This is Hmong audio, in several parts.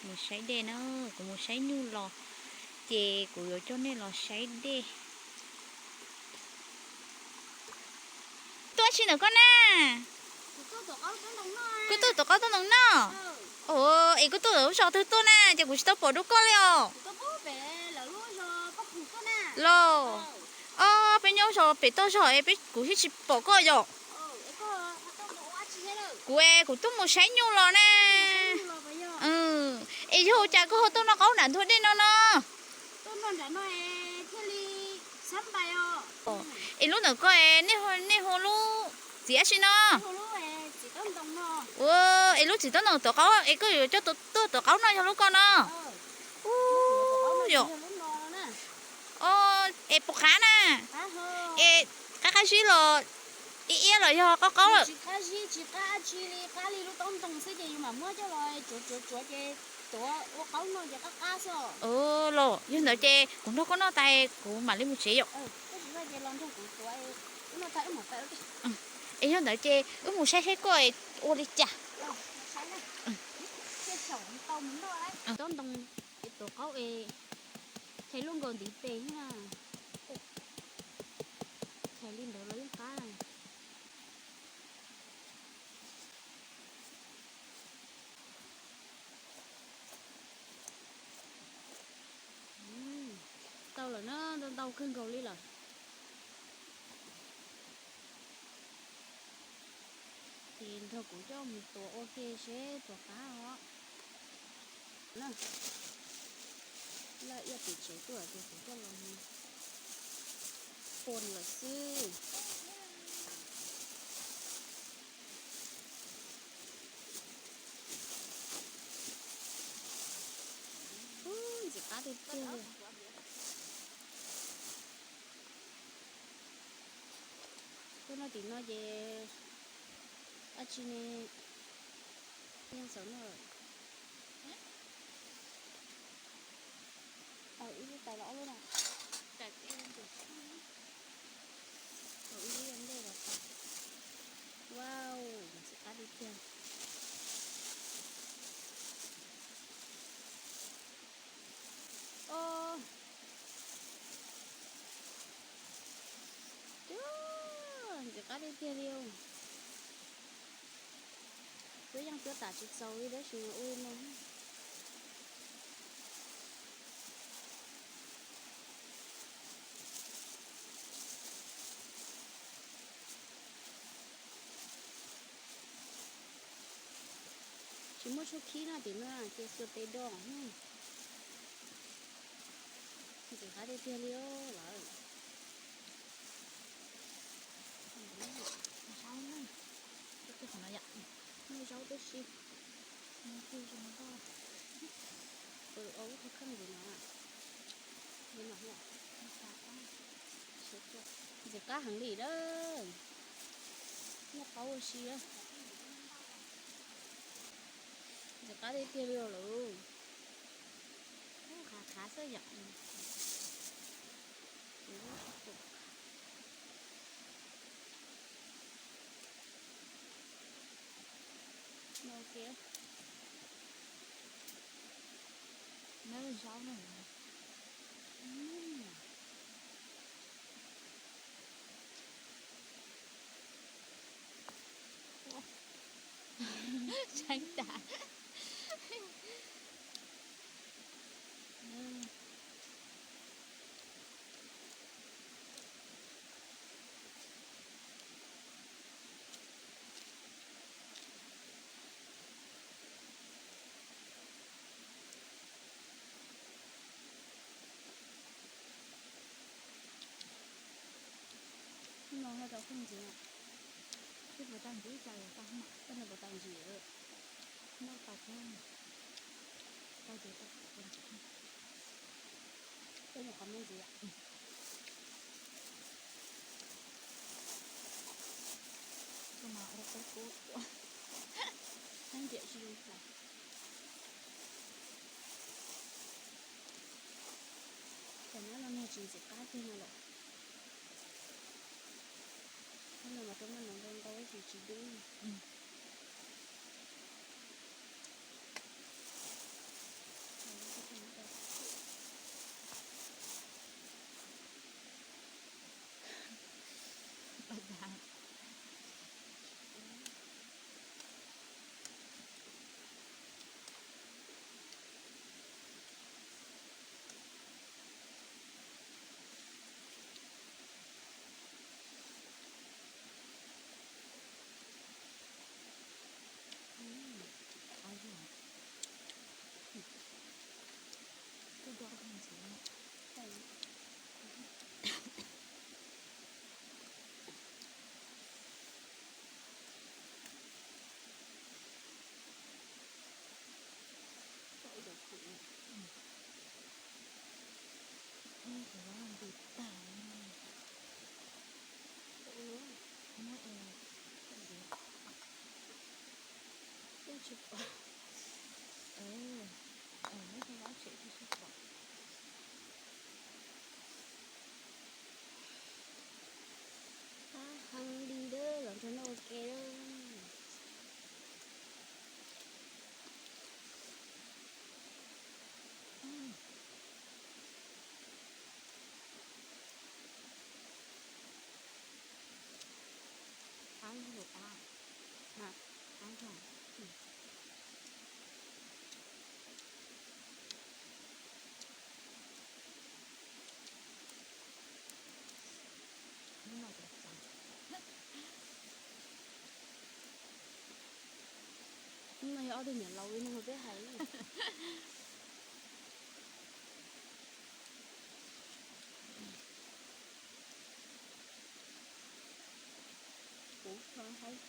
Mus saib dej na, kuv mus saib nyuj los, ces kuv yuav coj nej los saib dej. Tuaj tsis ntawm koj na. Kuv tuaj tom qab tub ntoo no. Es koj tuaj tom lub zos twg tuaj na, ces kuv tsis tau pom dua koj li os. Los, o, peb nyob zos pem toj zog es peb kuv thiaj tsis pom koj yom. Kuv es kuv tuaj mus saib nyuj los na. Es yog ua cas koj ho tuaj noj qaub nram ntug dej no no? Es lub ntawm koj es nej hu lub txiv dab tsi no? Es lub txiv taub ntoos tom qaub es koj yuav coj tuaj tom qaub no yog lub ko no? Yog. Es puas qab na? Es qab qab zib los iab iab los yog qaub qaub lawm? Los yog ntawd ces kuv nrog koj noj tas kuv mam li mus tsev yom. Es yog ntawd ces wb mus saib saib koj ua li cas. Taub ntoo es tuav qaub es chais lub nkaus ntiv pes na. Chais li ntawd los yeej qab. Tau lawm na, ntau ntau kawg nkaus li lawm. Ces nrog kuv coj mus tuav ua ke seb puas qab os. Laj iab tim tsev tuaj ces kuv coj los mus pon lawm xwb. Ub, ntxim qab tiag tiag li. Tuaj noj tim no ces dab tsi ne, yeej txaus noj. Tau ib lub tais los ob lub na. Tau ib lub ntej los tau. Wow, ntxim qab tiag tiag. Os, ntxim qab tiag tiag li os. Cuab yeej cuab tas tsis txaus li tab sis mas ua li no. Tsis muaj suab khib no tim no ces xuas tes do. Ntxim qab tiag tiag li lawm. Muaj zaub tib si. Ua lub qhov kheej ntawm no. Ntxim qab heev li lawm. Muaj qaub ua si. Ntxim qab tiag tiag li lawm. Qhav qhav xwb yom. No ua ke. Neb zaub na. Tseeb tas. No haj tau pheej ntxiv, twb puas tau ntxiv cas tau, koj no puas tau ntxiv, noj tau, tau ces tau, tau ntxiv, peb nyuam qhuav muab ntxiv. Koj mas ua qub qub, ib ntiam tsis zoo xav. Cov nab no nag tsis ntxim qab kiag no lawm. Nab no mas rau noj ntau ntau tab sis tsis dub. Mm. Sib pom. Ub, lub tsev tsis sib pom. Qab heev li lawm, los nrog nej ua ke lawm. Qab lug tas, qab zog. Hnub no txaus txaus. Hnub no yog ob tug niam laus li no peb hais. Kuv tsis haib.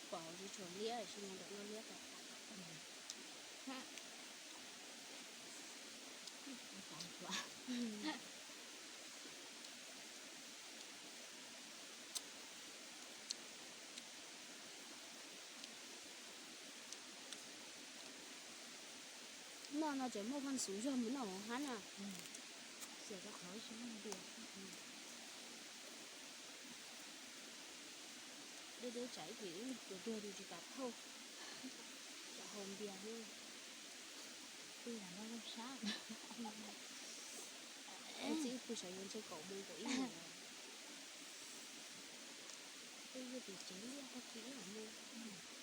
Pom tsis tshua liab, tsis mus ntawm no liab tau tas. Noj no tseem muaj paj xuv zog mus noj hab na. Xiam rau qhov ib tsis muaj npias. Deb deb tsam ib chim tuag tuag tus tsis kam thauj, tsam haus npias. Pw lam noj lub sab. Txij pw sawv yuav ntshe kaum moos kaum ib moos. Peb yuav pem tsev liaj tag kis ib yam nkaus.